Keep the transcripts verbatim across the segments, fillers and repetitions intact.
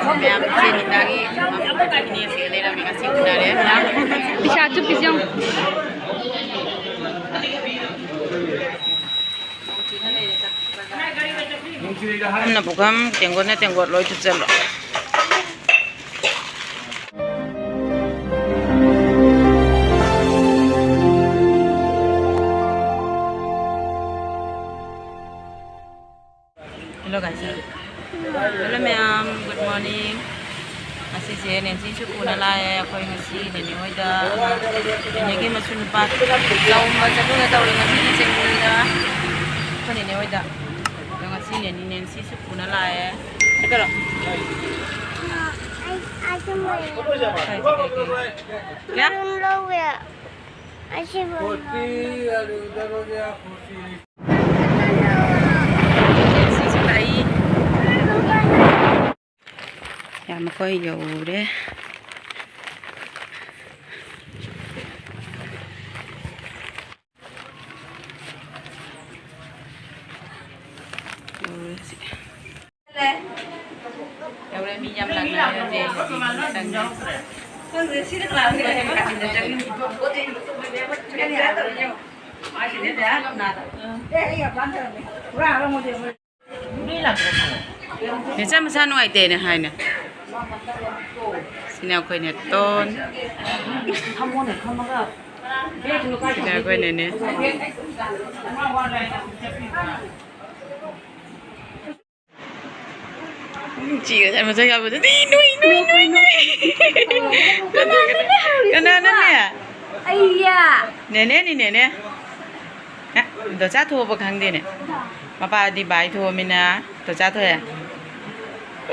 ꯃꯌꯥꯝ ꯏꯆꯦ ꯅꯤꯇꯥꯒꯤ ꯏꯅꯦꯁꯤꯒ ꯂꯩꯔꯝꯃꯦ, ꯉꯁꯤ ꯎꯅꯔꯦ ꯃꯌꯥꯝ꯫ ꯄꯩꯁꯥ ꯆꯨꯞꯄꯤꯁꯤ ꯌꯦꯡꯉꯨ꯫ ꯐꯝꯅ ꯄꯨꯈꯝ, ꯇꯦꯡꯀꯣꯠꯅ ꯇꯦꯡꯀꯣꯠ ꯂꯣꯏ ꯊꯨꯞꯆꯜꯂꯣ꯫ Hello guys. Hello ꯃꯌꯥꯝ, good morning. ꯉꯁꯤꯁꯦ ꯅꯦꯟꯁꯤꯁꯨ ꯄꯨꯅ ꯂꯥꯛꯑꯦ꯫ ꯑꯩꯈꯣꯏ ꯉꯁꯤ ꯅꯦꯅꯦ ꯍꯣꯏꯗ, ꯅꯦꯅꯦꯒꯤ ꯃꯁꯨ ꯅꯨꯄꯥ ꯆꯥꯎꯝꯕ ꯆꯠꯂꯨꯒꯦ ꯇꯧꯔꯤ꯫ ꯉꯁꯤꯗꯤ ꯆꯦꯡꯒꯨꯝꯗ ꯑꯩꯈꯣꯏ ꯅꯦꯅꯦ ꯍꯣꯏꯗ꯫ ꯑꯗꯣ ꯉꯁꯤ ꯅꯦꯅꯦ ꯅꯦꯟꯁꯤꯁꯨ ꯄꯨꯅ ꯂꯥꯛꯑꯦ꯫ ꯆꯠꯀꯗ꯭ꯔꯣ? ꯀꯌꯥ? ꯌꯥꯝ ꯃꯈꯣꯏ ꯌꯧꯔꯦ꯫ ꯌꯧꯔꯦ ꯁꯤ꯫ ꯌꯧꯔꯦ, ꯃꯤ ꯌꯥꯝ ꯂꯥꯛꯅꯔꯦ ꯍꯧꯖꯤꯛ꯫ ꯃꯦꯆꯥ ꯃꯁꯥ ꯅꯨꯡꯉꯥꯏꯇꯦꯅ ꯍꯥꯏꯅꯦ꯫ ꯁꯤꯅ ꯑꯩꯈꯣꯏ ꯅꯦꯇꯣꯟ꯫ ꯁꯤꯅ ꯑꯩꯈꯣꯏ ꯅꯦꯅꯦ꯫ ꯆꯤꯒ ꯆꯠ ꯃꯆꯥ ꯌꯥꯎꯕꯗꯨꯗꯤ ꯅꯣꯏ, ꯅꯣꯏ, ꯅꯣꯏ, ꯅꯣꯏ꯫ ꯀꯅꯥ, ꯀꯅꯥ, ꯀꯅꯥꯅꯅꯦ? ꯑꯩꯌꯥ꯫ ꯅꯦꯅꯦꯅꯤ, ꯅꯦꯅꯦ꯫ ꯑꯦ, ꯗꯣꯆꯥ ꯊꯣꯛꯑꯕ ꯈꯪꯗꯦꯅꯦ꯫ ꯃꯄꯥꯗꯤ ꯕꯥꯏ ꯊꯣꯛꯑꯃꯤꯅ ꯗꯣꯆꯥ ꯊꯣꯛꯑꯦ꯫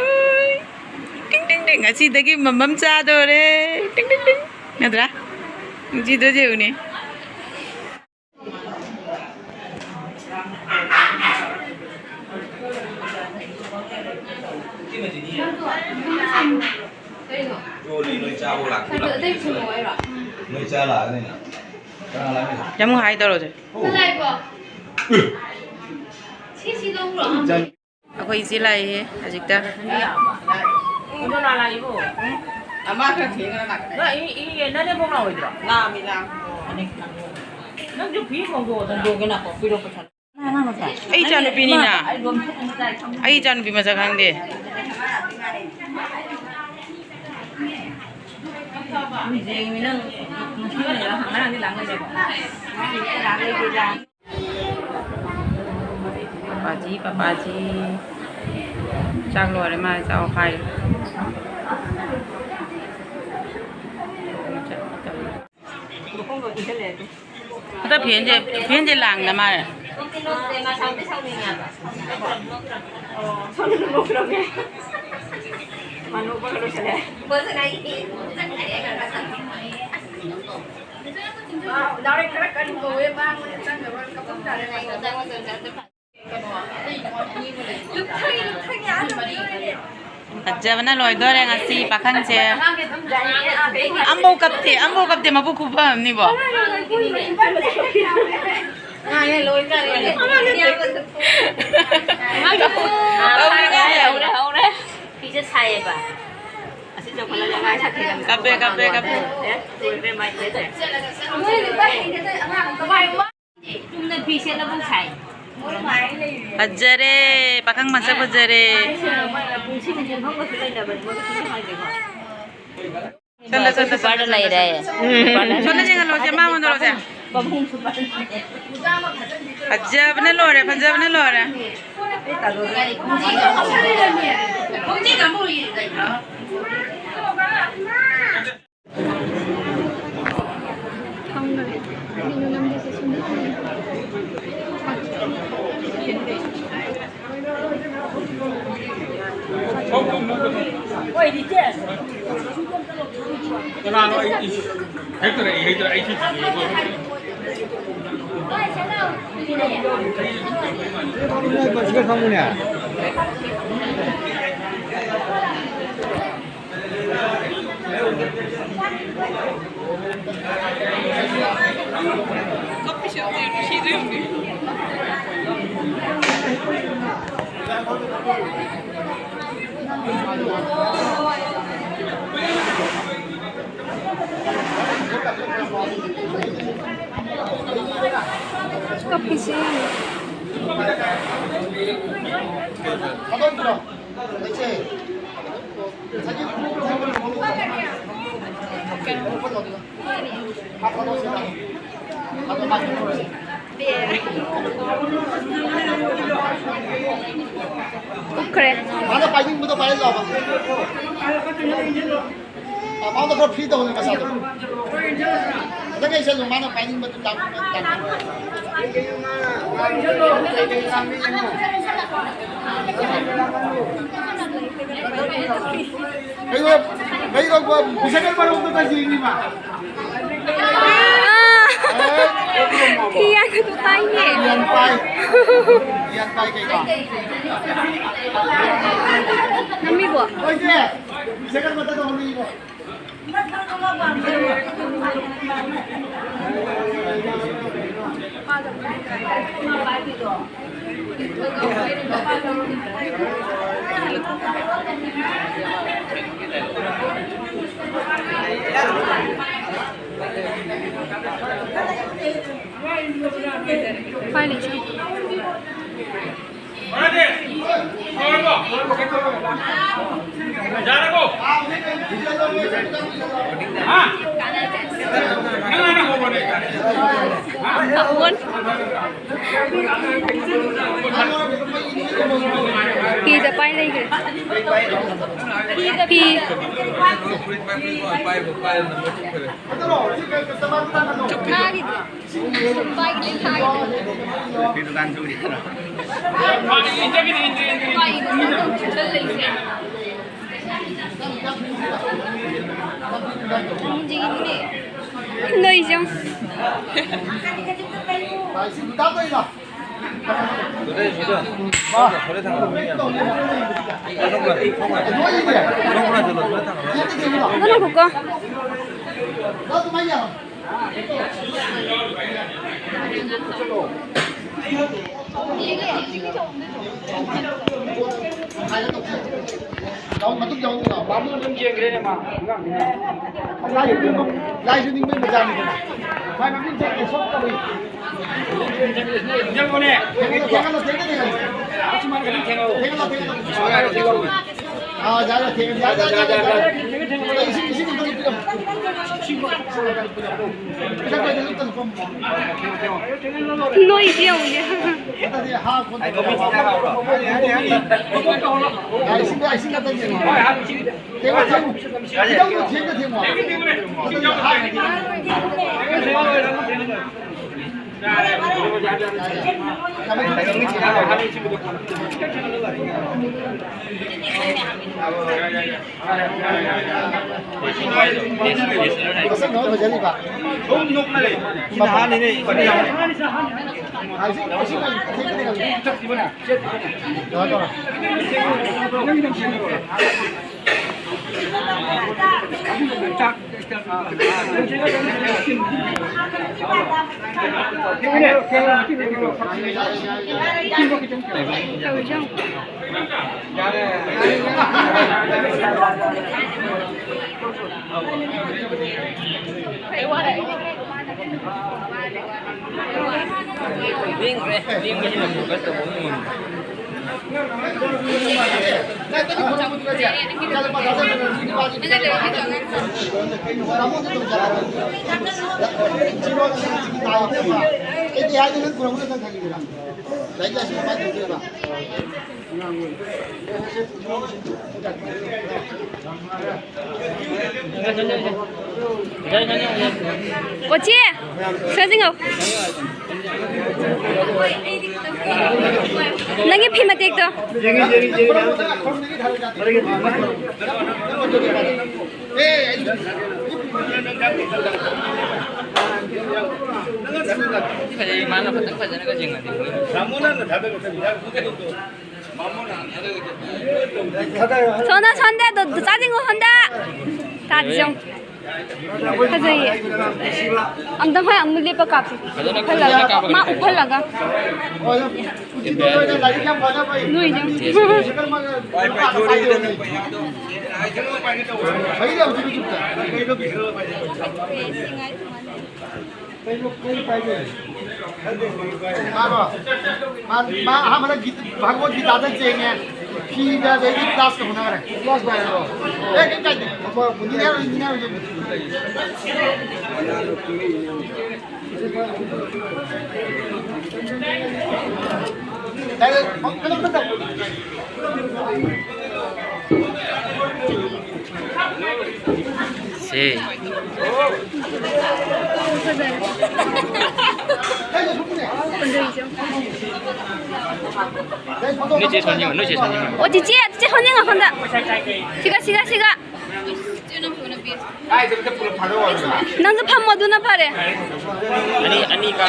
ꯎꯏ, ꯇꯤꯡ, ꯇꯤꯡ, ꯇꯤꯡ꯫ ꯉꯁꯤꯗꯒꯤ ꯃꯃꯝ ꯆꯥꯗꯣꯔꯦ꯫ ꯇꯤꯡ, ꯇꯤꯡ, ꯇꯤꯡ꯫ ꯅꯠꯇ꯭ꯔꯥ? ꯉꯁꯤꯗꯣ ꯌꯦꯡꯉꯨꯅꯦ꯫ ꯅꯣꯏ ꯆꯥꯕ ꯂꯥꯛꯇꯣꯏꯔꯥ? ꯅꯣꯏ ꯆꯥ ꯂꯥꯛꯑꯅꯤꯅ꯫ ꯀꯅꯥ ꯂꯥꯛꯑꯅꯤ? ꯌꯥꯝ ꯍꯥꯏ ꯇꯧꯔꯁꯦ꯫ ꯑꯣ꯫ ꯑꯩꯈꯣꯏ ꯏꯆꯦ ꯂꯥꯛꯏꯍꯦ ꯍꯧꯖꯤꯛꯇ꯫ ꯅꯪ ꯏ-, ꯏ-, ꯅꯅꯦꯝꯕꯣꯛ ꯂꯥꯛꯑꯣꯏꯗ꯭ꯔꯣ? ꯂꯥꯛꯑꯝꯃꯤ, ꯂꯥꯛꯑꯝꯃꯤ꯫ ꯅꯪꯁꯨ ꯐꯤ ꯍꯣꯡꯗꯣꯛꯑꯣꯗꯅ꯫ ꯍꯣꯡꯗꯣꯛꯑꯒꯦ, ꯉꯥꯏꯈꯣ, ꯄꯤꯔꯛꯄ ꯁꯥꯟꯅ-, ꯑꯩ ꯏꯆꯥꯅꯨꯄꯤꯅꯤꯅ꯫ ꯑꯩ ꯏꯆꯥꯅꯨꯄꯤ ꯃꯁꯛ ꯈꯪꯗꯦ꯫ ꯌꯦꯡꯉꯤ ꯅꯪ, ꯉꯁꯤ ꯂꯩꯔ ꯉꯔꯥꯡꯗꯤ ꯂꯥꯛꯅꯗꯦꯀꯣ꯫ ꯄꯄꯥꯖꯤ, ꯄꯄꯥꯖꯤ꯫ ꯆꯥꯛ ꯂꯣꯏꯔꯦ ꯃꯥꯜꯂꯦ, ꯆꯥꯎ ꯍꯥꯏ꯫ ꯃꯈꯣꯡꯗꯣ ꯏꯟꯁꯤꯜꯂꯦ ꯑꯗꯨ꯫ ꯍꯟꯗꯛ ꯐꯦꯟꯁꯦ, ꯐꯦꯟꯁꯦ ꯂꯥꯡꯗ ꯃꯥꯜꯂꯦ꯫ ꯁꯣꯝꯗ ꯅꯣꯛꯈ꯭ꯔꯕꯅꯦ꯫ ꯃꯥ ꯅꯣꯛꯄꯒ ꯂꯣꯏꯁꯤꯜꯂꯦ꯫ ꯗꯥꯎꯔꯦ ꯈꯔ ꯀꯟ ꯀꯧꯋꯦ, ꯃꯥ ꯆꯪꯗꯕ ꯀꯞꯄꯝ ꯇꯥꯔꯦ꯫ ꯐꯖꯕꯅ ꯂꯣꯏꯗꯣꯔꯦ ꯉꯁꯤ ꯄꯥꯈꯪꯁꯦ꯫ ꯑꯝꯕꯧ ꯀꯞꯇꯦ, ꯑꯝꯕꯧ ꯀꯞꯇꯦ, ꯃꯕꯨꯛ ꯈꯨꯐꯝꯅꯤꯕꯣ꯫ ꯀꯞꯄꯦ, ꯀꯞꯄꯦ, ꯀꯞꯄꯦ꯫ ꯆꯨꯝꯅ ꯐꯤ ꯁꯦꯠꯂꯕꯨ ꯁꯥꯏ꯫ ꯐꯖꯔꯦ, ꯄꯥꯈꯪ ꯃꯁꯛ ꯐꯖꯔꯦ꯫ ꯆꯠꯂꯣ, ꯆꯠꯂꯣ, ꯁꯨꯄꯔꯗ ꯆꯠꯂꯣ, ꯂꯩꯔꯦ꯫ ꯆꯠꯂꯣ꯫ ꯁꯣꯝꯗ ꯌꯦꯡꯍꯜꯂꯣꯁꯦ, ꯃꯥꯉꯣꯟꯗ ꯂꯧꯁꯦ꯫ ꯐꯖꯕꯅ ꯂꯣꯏꯔꯦ, ꯐꯖꯕꯅ ꯂꯣꯏꯔꯦ꯫ ꯀꯅꯥꯅꯣ? ꯑꯩ, ꯏꯁ, ꯍꯦꯛꯇꯔ ꯑꯩ, ꯍꯦꯛꯇꯔ ꯑꯩ ꯊꯤꯖꯤꯜꯂꯨꯔꯦꯀꯣ꯫ ꯎꯞꯈ꯭ꯔꯦ꯫ ꯃꯥꯅ ꯄꯥꯏꯅꯤꯡꯕꯗꯣ ꯄꯥꯏꯍꯜꯂꯣꯕ꯫ ꯃꯥꯉꯣꯟꯗ ꯈꯔ free ꯇꯧꯍꯜꯂꯣ ꯃꯁꯥꯗꯣ꯫ ꯈꯤꯇꯪ ꯌꯩꯁꯜꯂꯣ, ꯃꯥꯅ ꯄꯥꯏꯅꯤꯡꯕꯗꯨ ꯇꯥꯛꯄ꯫ ꯀꯩꯅꯣ, ꯀꯩꯅꯣ, ꯕꯤꯁꯀꯠ ꯃꯔꯨꯝꯗꯣ ꯀꯩ ꯌꯦꯡꯉꯤꯕ? ꯑꯥ! ꯑꯦ, ꯍꯤ ꯌꯥꯝꯅ ꯄꯥꯏꯅꯦ꯫ ꯌꯦꯟ ꯄꯥꯏ꯫ ꯌꯦꯟ ꯄꯥꯏ ꯀꯩꯅꯣ? ꯅꯝꯃꯤꯕꯣ? ꯍꯣꯏꯁꯦ, ꯕꯤꯁꯀꯠ ꯃꯊꯛꯇ ꯍꯣꯡꯉꯤꯕꯣ? ꯎꯄꯥꯏ ꯂꯩꯇꯦ꯫ ꯐꯤꯗ ꯄꯥꯏ ꯂꯩꯈ꯭ꯔꯦ꯫ ꯐꯤ꯫ ꯆꯨꯞꯈꯥꯒꯤꯗ꯭ꯔꯣ? ꯐꯤ ꯗꯨꯀꯥꯟ ꯆꯨꯔꯤ ꯍꯥꯏꯔꯣ? ꯅꯣꯏꯁꯨ꯫ ꯑꯗꯨꯅ ꯀꯣ꯫ ꯂꯥꯏꯁꯨ ꯅꯤꯡꯕ ꯃꯖꯥꯅꯤꯗꯅ꯫ ꯃꯥꯏ ꯃꯃꯤꯡꯁꯦ ꯑꯦꯁꯣꯛ ꯀꯧꯏ꯫ ꯊꯦꯡꯒꯠꯂꯣꯅꯦ꯫ ꯊꯦꯡꯒꯠꯂꯣ, ꯊꯦꯡꯒꯠꯂꯣ, ꯊꯦꯡꯒꯠꯂꯣ꯫ ꯊꯦꯡꯒꯠꯂꯣ, ꯊꯦꯡꯒꯠꯂꯣ꯫ ꯊꯦꯡꯒꯠꯂꯣ, ꯊꯦꯡꯒꯠꯂꯣ꯫ ꯑꯥ, ꯌꯥꯔꯦ, ꯊꯦꯡꯒꯠꯂꯣ, ꯌꯥꯔꯦ, ꯌꯥꯔꯦ, ꯌꯥꯔꯦ, ꯌꯥꯔꯦ꯫ ꯏꯁꯤꯡ, ꯏꯁꯤꯡ ꯑꯝꯇ ꯄꯤꯔꯝꯃꯣ꯫ ꯏꯁꯤꯡ ꯑꯝꯇ ꯄꯤꯔꯝꯃꯣ꯫ ꯅꯣꯏ ꯏꯆꯦ ꯑꯃꯨꯛꯅꯦ꯫ ꯅꯠꯇꯦ, ꯍꯥ, ꯐꯣꯟ ꯇꯧꯔꯛꯑꯣ꯫ ꯌꯥꯔꯦ, ꯏꯁꯤꯡ, ꯏꯁꯤꯡ ꯑꯝꯇ ꯄꯤꯔꯝꯃꯣ꯫ ꯊꯦꯡꯉꯣ, ꯊꯦꯡꯉꯣ꯫ ꯈꯤꯇꯪ ꯊꯦꯡꯅ ꯊꯦꯡꯉꯣ꯫ ꯀꯣꯆꯤ, ꯁꯤꯗ ꯆꯪꯉꯣ꯫ ꯅꯪꯒꯤ ꯐꯤ ꯃꯇꯦꯛꯇꯣ ꯐꯖꯩ, ꯃꯥꯅ ꯐꯖꯅ, ꯐꯖꯅꯒ ꯌꯦꯡꯉꯗꯤ꯫ ꯁꯣꯝꯗ, ꯁꯣꯝꯗ, ꯗꯣ, ꯗꯣ, ꯆꯥꯁꯤꯡꯉꯣ, ꯁꯣꯝꯗ꯫ ꯇꯥꯗꯤ ꯆꯪꯉꯣ꯫ ꯐꯖꯩꯌꯦ꯫ ꯑꯝꯇꯪ ꯍꯣꯏ ꯑꯃꯨꯛ ꯂꯦꯞꯄ ꯀꯥꯞꯁꯤ꯫ ꯎꯞꯍꯜꯂꯒ, ꯃꯥ ꯎꯞꯍꯜꯂꯒ꯫ ꯅꯣꯏꯁꯦ꯫ ꯃꯥꯔꯣ? ꯃꯥ, ꯃꯥ ꯑꯍꯥꯟꯕꯗ ꯒꯤꯠ-, ꯚꯒꯋꯠ ꯒꯤꯇꯥꯗ ꯆꯦꯡꯉꯦ, ꯐꯤꯗ, ꯑꯗꯩꯗꯤ ꯀ꯭ꯂꯥꯁꯀ ꯍꯣꯠꯅꯈ꯭ꯔꯦ꯫ ꯀ꯭ꯂꯥꯁ ꯅꯥꯏꯟ ꯍꯥꯏꯔꯣ? ꯑꯦ, ꯀꯩꯝ ꯀꯥꯏꯗꯦ꯫ ꯃꯄꯥ ꯄꯨꯟꯅ ꯅꯤꯡꯉꯥꯏ ꯑꯣꯏ, ꯅꯤꯡꯉꯥꯏ ꯑꯣꯏ꯫ ꯀꯩꯅꯣ, ꯀꯩꯅꯣ, ꯀꯩꯅꯣ꯫ ꯁꯦ꯫ ꯅꯣꯏ ꯆꯦ ꯁꯣꯟ ꯌꯦꯡꯉꯣ, ꯅꯣꯏ ꯆꯦ ꯁꯣꯟ ꯌꯦꯡꯉꯣ꯫ ꯑꯣ, ꯆꯤꯆꯦ, ꯆꯤꯆꯦ ꯁꯣꯟ ꯌꯦꯡꯉꯣ, ꯁꯣꯝꯗ꯫ ꯁꯤꯒ, ꯁꯤꯒ, ꯁꯤꯒ꯫ ꯅꯪꯁꯨ ꯐꯝꯃꯣ, ꯑꯗꯨꯅ ꯐꯔꯦ꯫ ꯑꯅꯤ, ꯑꯅꯤ ꯀꯥ꯫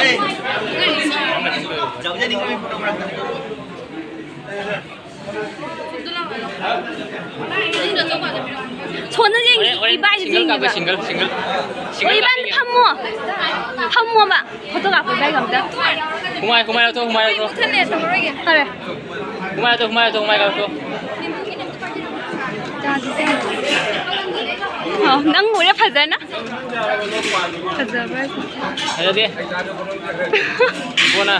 ꯁꯣꯟꯗ ꯌꯦꯡ-, ꯍꯣꯔꯦꯟ, ꯍꯣꯔꯦꯟ ꯏꯕꯥꯏꯗꯨ single ꯀꯥꯞꯄ, ꯌꯦꯡꯒꯦꯕ꯫ Single, single, ꯑꯣ, single ꯏꯕꯥꯏ ꯀꯥꯞꯄ ꯐꯝꯃꯣ꯫ ꯐꯝꯃꯣꯕ꯫ Photo ꯀꯥꯞꯄ ꯏꯕꯥꯏꯒ ꯑꯝꯇ꯫ ꯍꯨꯃꯥꯏ, ꯍꯨꯃꯥꯏ ꯂꯧꯊꯣꯛ, ꯍꯨꯃꯥꯏ ꯂꯧꯊꯣꯛ꯫ ꯃꯨꯊꯠꯂꯦ, ꯊꯝꯃꯔꯣꯏꯒꯦ꯫ ꯐꯔꯦ꯫ ꯍꯨꯃꯥꯏ ꯂꯧꯊꯣꯛ, ꯍꯨꯃꯥꯏ ꯂꯧꯊꯣꯛ, ꯍꯨꯃꯥꯏ ꯂꯧꯊꯣꯛ꯫ ꯑꯣ, ꯅꯪ ꯎꯔꯦ ꯐꯖꯅ꯫ ꯐꯖꯕ꯭ꯔꯥ? ꯐꯖꯗꯦ꯫ ꯀꯣꯟꯅ꯫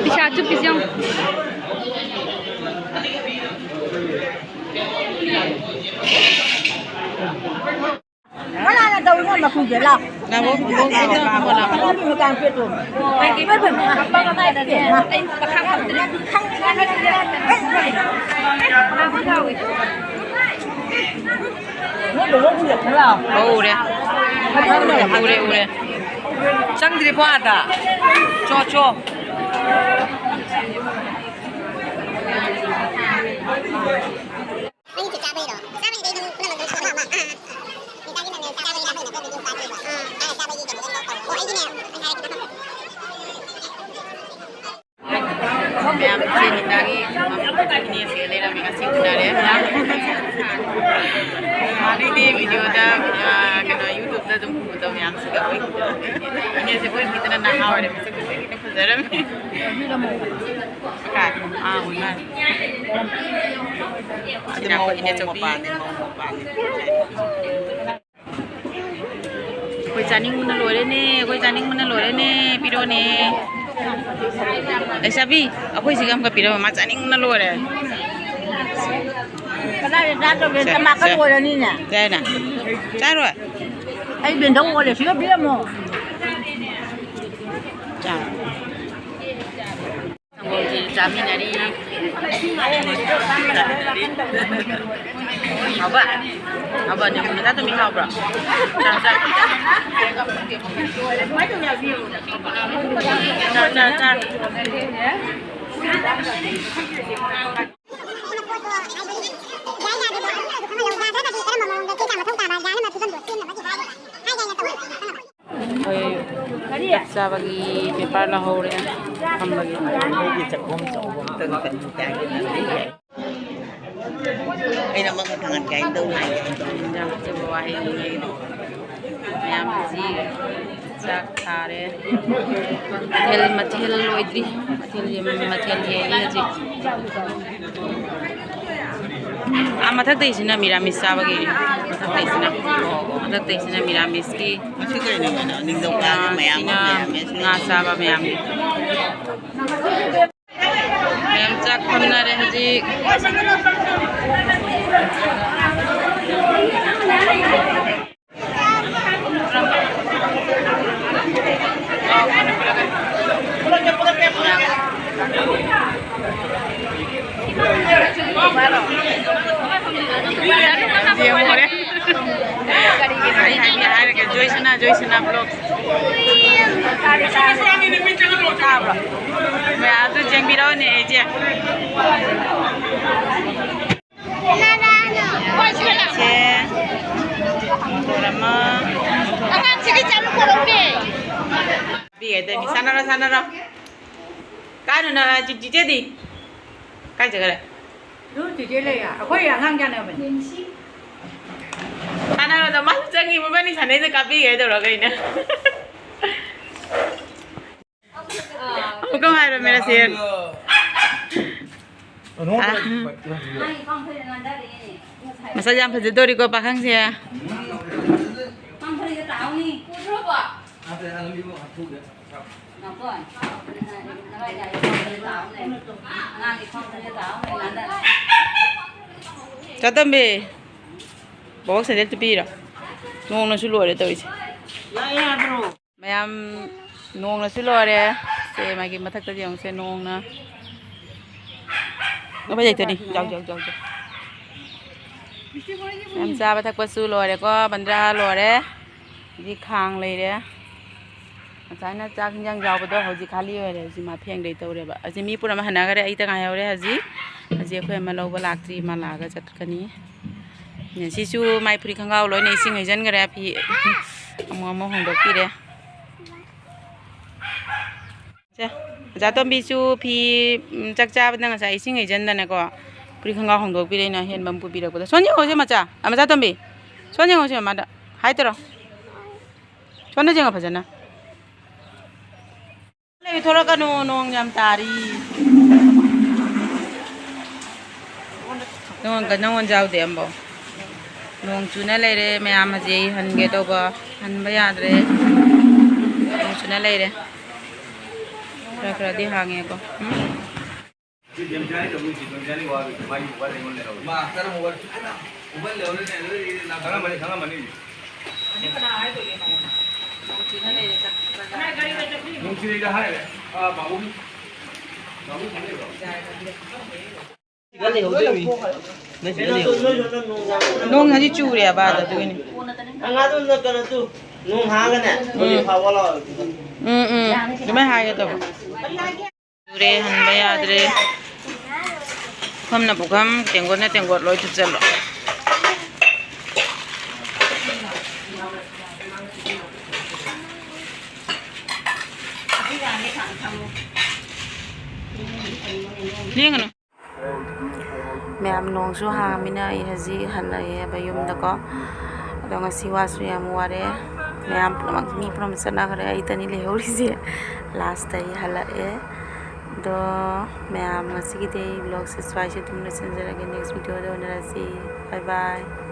ꯄꯩꯁꯥ ꯆꯨꯞꯄꯤꯁꯦ ꯌꯦꯡꯉꯨ꯫ ꯀꯅꯥꯅ ꯇꯧꯔꯤꯅꯣ ꯃꯈꯨꯟꯁꯦ? ꯂꯥꯎ꯫ ꯅꯕꯣꯛ, ꯅꯕꯣꯛ, ꯅꯕꯣꯛ, ꯅꯕꯣꯛ꯫ ꯅꯪꯒꯤ ꯅꯨꯄꯥ ꯄꯦꯠꯇꯣ꯫ ꯅꯣꯏ ꯕꯕꯥ ꯎꯔꯦ ꯂꯥꯎ꯫ ꯎꯔꯦ, ꯎꯔꯦ, ꯎꯔꯦ꯫ ꯆꯪꯗ꯭ꯔꯤꯕꯣ ꯑꯥꯗ? ꯆꯣ, ꯆꯣ꯫ ꯅꯪꯒꯤ ꯆꯥꯕꯩꯔꯣ? ꯆꯥꯕꯩꯗꯤ ꯑꯩ ꯑꯗꯨꯝ ꯄꯨꯝꯅꯃꯛ ꯑꯗꯨꯝ ꯁꯨꯅꯕ꯫ ꯑꯥ, ꯑꯥ, ꯑꯥ꯫ ꯃꯤꯇꯥꯒꯤ ꯅꯪꯅ ꯆꯥꯕꯒꯤ ꯍꯥꯞꯄꯩꯅꯣ ꯀꯣꯕꯤꯗꯤ ꯎꯄꯥꯏ ꯂꯩꯕ꯫ ꯑꯥ, ꯑꯥ, ꯆꯥꯕꯒꯤ ꯀꯩꯅꯣ ꯑꯗꯨꯝ ꯇꯧ꯫ ꯑꯣ, ꯑꯩꯒꯤꯅꯦ, ꯑꯩ ꯍꯥꯏꯔꯛꯀꯦ꯫ ꯃꯌꯥꯝ ꯏꯆꯦ ꯅꯤꯇꯥꯒꯤ ꯏꯅꯦꯁꯦ ꯂꯩꯔꯝꯃꯦ, ꯉꯁꯤ ꯎꯅꯔꯦ ꯃꯌꯥꯝ꯫ ꯅꯍꯥꯟꯒꯩꯗꯤ video ꯗ, ꯑꯥ, ꯀꯩꯅꯣ, YouTube ꯇ ꯑꯗꯨꯝ ꯎꯕꯗꯣ ꯃꯌꯥꯝꯁꯤꯒ ꯑꯣꯏꯈꯤꯗꯅ꯫ ꯏꯅꯦꯁꯦ ꯑꯣꯏꯈꯤꯗꯅ ꯅꯍꯥ ꯑꯣꯏꯔꯦ, ꯃꯁꯛꯁꯨ ꯑꯣꯏꯈꯤꯗꯅ ꯐꯖꯔꯝꯃꯦ꯫ ꯀꯥꯏ? ꯑꯥ, ꯍꯣꯏ, ꯃꯥꯅꯦ꯫ ꯑꯗꯨ ꯁꯤꯅ ꯑꯩꯈꯣꯏ ꯃꯧ ꯏꯅꯦꯆꯧꯕꯤ꯫ ꯃꯄꯥꯅꯤ, ꯃꯧ ꯃꯄꯥꯅꯤ꯫ ꯑꯩꯈꯣꯏ ꯆꯥꯅꯤꯡꯕꯅ ꯂꯣꯏꯔꯦꯅꯦ, ꯑꯩꯈꯣꯏ ꯆꯥꯅꯤꯡꯕꯅ ꯂꯣꯏꯔꯦꯅꯦ, ꯄꯤꯔꯛꯑꯣꯅꯦ꯫ ꯂꯩꯁꯥꯕꯤ, ꯑꯩꯈꯣꯏ ꯁꯤꯒ ꯑꯃꯒ ꯄꯤꯔꯛꯑꯣ, ꯃꯥ ꯆꯥꯅꯤꯡꯕꯅ ꯂꯣꯏꯔꯦ꯫ ꯀꯗꯥꯏꯗ ꯆꯥꯗꯧꯒꯦ? ꯁꯦ, ꯇꯃꯥꯛꯀ ꯁꯦ꯫ ꯂꯣꯏꯔꯅꯤꯅꯦ꯫ ꯆꯥꯏꯅ? ꯆꯥꯔꯣꯏ? ꯑꯩ ꯕꯦꯟꯗꯧ ꯑꯣꯜꯂꯦ, ꯁꯤꯒ ꯄꯤꯔꯝꯃꯣ꯫ ꯆꯥ꯫ ꯁꯪꯒꯣꯝꯁꯤ ꯆꯥꯃꯤꯟꯅꯔꯤ꯫ ꯍꯥꯎꯕ? ꯍꯥꯎꯕ? ꯅꯦ, ꯃꯆꯥ ꯇꯨꯝꯕꯤ ꯍꯥꯎꯕ꯭ꯔꯣ? ꯆꯥ, ꯆꯥ꯫ ꯆꯥ, ꯆꯥ, ꯆꯥ꯫ ꯑꯩꯈꯣꯏ ꯆꯥꯛ ꯆꯥꯕꯒꯤ ꯄꯦꯄꯔ ꯂꯧꯍꯧꯔꯦ ꯐꯝꯕꯒꯤ꯫ ꯅꯣꯏꯒꯤ ꯆꯥꯛꯈꯨꯝ ꯆꯥꯎꯕ ꯑꯝꯇꯪ ꯀꯩꯅꯣ ꯇꯥꯒꯦ꯫ ꯑꯩꯅ ꯑꯃꯒ ꯊꯥꯡꯒꯠꯀꯦ ꯍꯥꯏꯅ ꯇꯧꯔꯤ꯫ ꯌꯥꯝ ꯐꯖꯕ ꯋꯥꯍꯩꯅꯤ ꯅꯣꯏꯒꯤꯗꯣ꯫ ꯃꯌꯥꯝ ꯍꯧꯖꯤꯛ ꯆꯥꯛ ꯊꯥꯔꯦ꯫ ꯃꯊꯦꯜ, ꯃꯊꯦꯜ ꯂꯣꯏꯗ꯭ꯔꯤ꯫ ꯃꯊꯦꯜ ꯌꯦꯡ-, ꯃꯊꯦꯜ ꯌꯦꯡꯉꯤ ꯍꯧꯖꯤꯛ꯫ ꯑꯥ, ꯃꯊꯛꯇꯩꯁꯤꯅ ꯃꯤꯔꯥꯃꯤꯁ ꯆꯥꯕꯒꯤ꯫ ꯃꯊꯛꯇꯩꯁꯤꯅ, ꯃꯊꯛꯇꯩꯁꯤꯅ ꯃꯤꯔꯥꯃꯤꯁꯀꯤ꯫ ꯃꯁꯤ ꯀꯩꯅꯣ ꯀꯩꯅꯣ? ꯅꯤꯡꯊꯧꯀꯥꯕ ꯃꯌꯥꯝ ꯑꯃ ꯁꯤꯅ ꯃꯌꯥꯝ ꯂꯩ꯫ ꯉꯥ ꯆꯥꯕ ꯃꯌꯥꯝꯒꯤ꯫ ꯃꯌꯥꯝ ꯆꯥꯛ ꯐꯝꯅꯔꯦ ꯍꯧꯖꯤꯛ꯫ ꯌꯦꯡꯉꯨꯔꯦ꯫ ꯑꯩ ꯍꯥꯏꯕꯤ ꯍꯥꯏꯔꯒꯦ, ꯖꯣꯏꯁꯅꯥ, ꯖꯣꯏꯁꯅꯥ vlog꯫ ꯇꯥꯕ꯭ꯔꯣ? ꯃꯌꯥꯝ ꯑꯗꯨ ꯌꯦꯡꯕꯤꯔꯛꯑꯣꯅꯦ ꯑꯩꯁꯦ꯫ ꯁꯦ, ꯃꯣꯇꯣꯔ ꯑꯃ꯫ ꯑꯉꯥꯡꯁꯤꯒꯤ ꯆꯥꯂꯨ ꯄꯣꯔꯛꯎꯅꯦ꯫ ꯄꯤꯒꯦ ꯇꯧꯅꯤ꯫ ꯁꯥꯟꯅꯔꯣ, ꯁꯥꯟꯅꯔꯣ꯫ ꯀꯥꯏꯗꯅꯣ, ꯆꯤ-, ꯆꯤꯆꯦꯗꯤ? ꯀꯥꯏ ꯆꯠꯈ꯭ꯔꯦ? ꯑꯗꯨ ꯆꯤꯆꯦ ꯂꯩ, ꯑꯩꯈꯣꯏ ꯑꯉꯥꯡ ꯌꯥꯅꯕꯅꯤ꯫ ꯁꯥꯟꯅꯔꯣꯗ, ꯃꯥꯁꯨ ꯆꯪꯉꯤ, ꯃꯕꯥꯅꯤ ꯁꯥꯟꯅꯩꯗ ꯀꯥꯞꯄꯤꯒꯦ ꯇꯧꯔꯒ ꯑꯩꯅ꯫ ꯑꯃꯨꯛꯀ ꯍꯥꯏꯔꯣ, ꯃꯦꯔꯥ ꯁꯦ꯫ ꯃꯁꯛ ꯌꯥꯝ ꯐꯖꯗꯧꯔꯤꯀꯣ ꯄꯥꯈꯪꯁꯦ꯫ ꯆꯥꯇꯣꯝꯕꯤ, ꯕꯣꯕꯣꯛ ꯁꯦꯟꯗꯜ ꯇꯨꯄꯤꯔꯣ? ꯅꯣꯡꯅꯁꯨ ꯂꯣꯏꯔꯦ ꯇꯧꯔꯤꯁꯦ꯫ ꯃꯌꯥꯝ ꯅꯣꯡꯅꯁꯨ ꯂꯣꯏꯔꯦ꯫ ꯁꯦ ꯃꯥꯒꯤ ꯃꯊꯛꯇꯗꯤ ꯌꯦꯡꯉꯨꯁꯦ, ꯅꯣꯡꯅ꯫ ꯅꯈꯣꯏ ꯂꯩꯇꯣꯏꯅꯤ꯫ ꯌꯥꯎ, ꯌꯥꯎ, ꯌꯥꯎ, ꯌꯥꯎ꯫ ꯌꯥꯝ ꯆꯥꯕ ꯊꯛꯄꯁꯨ ꯂꯣꯏꯔꯦꯀꯣ, ꯕꯟꯗ꯭ꯔꯥ ꯂꯣꯏꯔꯦ꯫ ꯍꯧꯖꯤꯛ ꯈꯥꯡ ꯂꯩꯔꯦ꯫ ꯉꯁꯥꯏꯅ ꯆꯥꯛ ꯍꯤꯟꯖꯥꯡ ꯌꯥꯎꯕꯗꯣ ꯍꯧꯖꯤꯛ ꯈꯥꯂꯤ ꯑꯣꯏꯔꯦ꯫ ꯍꯧꯖꯤꯛ ꯃꯥ ꯐꯦꯡꯗꯣꯏ ꯇꯧꯔꯦꯕ꯫ ꯍꯧꯖꯤꯛ ꯃꯤ ꯄꯨꯝꯅꯃꯛ ꯍꯟꯅꯈ꯭ꯔꯦ, ꯑꯩꯇ ꯉꯥꯏꯍꯧꯔꯦ ꯍꯧꯖꯤꯛ꯫ ꯍꯧꯖꯤꯛ ꯑꯩꯈꯣꯏ ꯑꯃ ꯂꯧꯕ ꯂꯥꯛꯇ꯭ꯔꯤ, ꯃꯥ ꯂꯥꯛꯑꯒ ꯆꯠꯀꯅꯤ꯫ ꯁꯤꯁꯨ ꯃꯥꯏ ꯐꯨꯔꯤꯠ ꯈꯣꯡꯒ꯭ꯔꯥꯎ ꯂꯣꯏꯅ ꯏꯁꯤꯡ ꯍꯩꯖꯤꯟꯈ꯭ꯔꯦ, ꯐꯤ ꯑꯃꯨꯛ ꯑꯃꯨꯛ ꯍꯣꯡꯗꯣꯛꯄꯤꯔꯦ꯫ ꯁꯦ, ꯑꯣꯖꯥ ꯇꯣꯝꯕꯤꯁꯨ ꯐꯤ, ꯎꯝ, ꯆꯥꯛ ꯆꯥꯕꯗ ꯉꯁꯥꯏ ꯏꯁꯤꯡ ꯍꯩꯖꯤꯟꯗꯅꯀꯣ, ꯐꯨꯔꯤꯠ ꯈꯣꯡꯒ꯭ꯔꯥꯎ ꯍꯣꯡꯗꯣꯛꯄꯤꯔꯦ ꯑꯩꯅ ꯑꯍꯦꯟꯕ ꯑꯃ ꯄꯨꯕꯤꯔꯛꯄꯗ꯫ ꯁꯣꯝ ꯌꯦꯡꯉꯣꯁꯦ ꯃꯆꯥ, ꯑ, ꯃꯆꯥ ꯇꯣꯝꯕꯤ, ꯁꯣꯝ ꯌꯦꯡꯉꯣꯁꯦ ꯃꯃꯥꯗ ꯍꯥꯏ ꯇꯧꯔꯣ꯫ ꯁꯣꯝꯗ ꯌꯦꯡꯉꯣ ꯐꯖꯅ꯫ ꯂꯩ, ꯊꯣꯛꯂꯛꯀꯅꯨ, ꯅꯣꯡ ꯌꯥꯝ ꯇꯥꯔꯤ꯫ ꯅꯉꯣꯟ-, ꯅꯉꯣꯟ ꯌꯥꯎꯗꯦ ꯑꯝꯕꯧ꯫ ꯅꯣꯡ ꯆꯨꯅ ꯂꯩꯔꯦ ꯃꯌꯥꯝ, ꯍꯧꯖꯤꯛ ꯑꯩ ꯍꯟꯒꯦ ꯇꯧꯕ, ꯍꯟꯕ ꯌꯥꯗ꯭ꯔꯦ꯫ ꯅꯣꯡ ꯆꯨꯅ ꯂꯩꯔꯦ꯫ ꯈꯔ ꯈꯔꯗꯤ ꯍꯥꯡꯉꯦꯀꯣ꯫ ꯎꯝ? ꯈꯪꯉꯝꯃꯅꯤ, ꯈꯪꯉꯝꯃꯅꯤ꯫ ꯅꯣꯡ ꯍꯧꯖꯤꯛ ꯆꯨꯔꯦꯕ ꯑꯗꯨꯒꯤꯅꯤ꯫ ꯅꯣꯡ ꯍꯥꯡꯒꯅꯦ꯫ ꯎꯝ꯫ ꯎꯝ, ꯎꯝ꯫ ꯑꯗꯨꯃꯥꯏꯅ ꯍꯥꯏꯒꯦ ꯇꯧꯕ꯫ ꯆꯨꯔꯦ, ꯍꯟꯕ ꯌꯥꯗ꯭ꯔꯦ꯫ ꯄꯨꯈꯝꯅ ꯄꯨꯈꯝ, ꯇꯦꯡꯀꯣꯠꯅ ꯇꯦꯡꯀꯣꯠ ꯂꯣꯏ ꯊꯨꯞꯆꯜꯂꯣ꯫ ꯂꯦꯡꯒꯅꯨ꯫ ꯃꯌꯥꯝ, ꯅꯣꯡꯁꯨ ꯍꯥꯡꯉꯃꯤꯅ ꯑꯩ ꯍꯧꯖꯤꯛ ꯍꯜꯂꯛꯑꯦꯕ ꯌꯨꯝꯗꯀꯣ꯫ ꯑꯗꯣ ꯉꯁꯤ ꯋꯥꯁꯨ ꯌꯥꯝ ꯋꯥꯔꯦ꯫ ꯃꯌꯥꯝ ꯄꯨꯝꯅꯃꯛ, ꯃꯤ ꯄꯨꯝꯅꯃꯛ ꯆꯠꯅꯈ꯭ꯔꯦ, ꯑꯩꯇꯅꯤ ꯂꯩꯍꯧꯔꯤꯁꯦ꯫ ꯂꯥꯁꯇ ꯑꯩ ꯍꯜꯂꯛꯑꯦ꯫ ꯑꯗꯣ ꯃꯌꯥꯝ, ꯉꯁꯤꯒꯤꯗꯤ ꯑꯩ vlogꯁꯦ ꯁ꯭ꯋꯥꯏꯁꯦ ꯑꯗꯨꯝ ꯂꯣꯏꯁꯤꯟꯖꯔꯒꯦ꯫ Next videoꯗ ꯎꯅꯔꯁꯤ꯫ Bye bye꯫